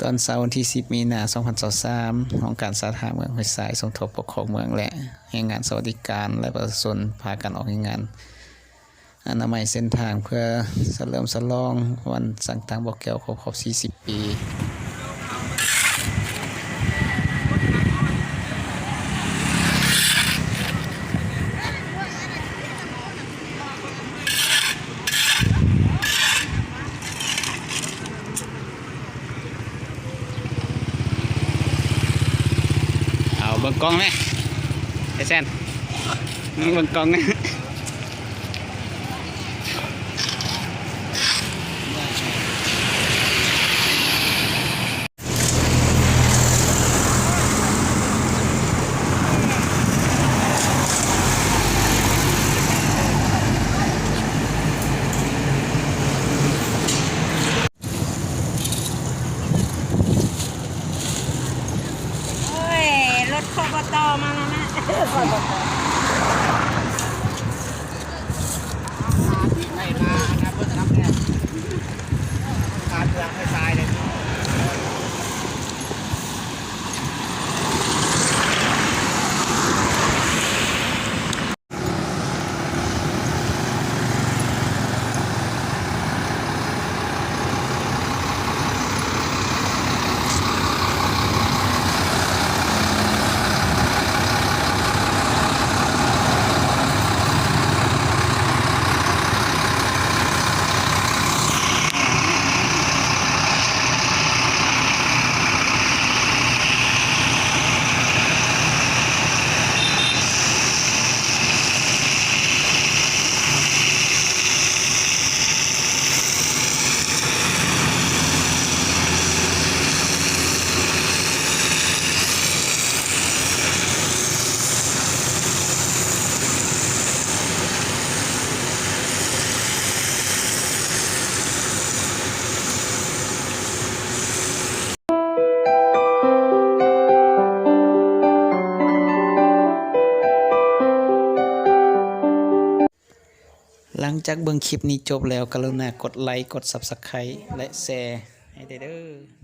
ຕອນເຊົ້າວັນທີສິບ ມີນາ ສອງພັນຊາວສາມ, ຫ້ອງການສາທາລະນະເມືອງຫ້ວຍຊາຍ ສົມທົບປົກຄອງເມືອງ ແລະ ແຮງງານສະຫວັດດີການ ແລະ ປະຊາຊົນ ພາກັນອອກແຮງງານອະນາໄມເສັ້ນທາງ ເພື່ອສະເຫຼີມສະຫຼອງວັນສ້າງຕັ້ງບໍ່ແກ້ວຄົບຮອບສີ່ສິບປີ. ເອົາເບິ່ງກ້ອງແມະ ໄອ້ແຊນ ເບິ່ງກ້ອງແມະ. ໂອ້ຍ ລົດ ຄບຕ ມາແລ້ວນະ ຄບຕ. ຫຼັງຈາກເບິ່ງຄລິບນີ້ຈົບແລ້ວ ກະລຸນາກົດໄລ, ກົດ Subscribe ແລະ Share ໃຫ້ແດ່ເດີ້.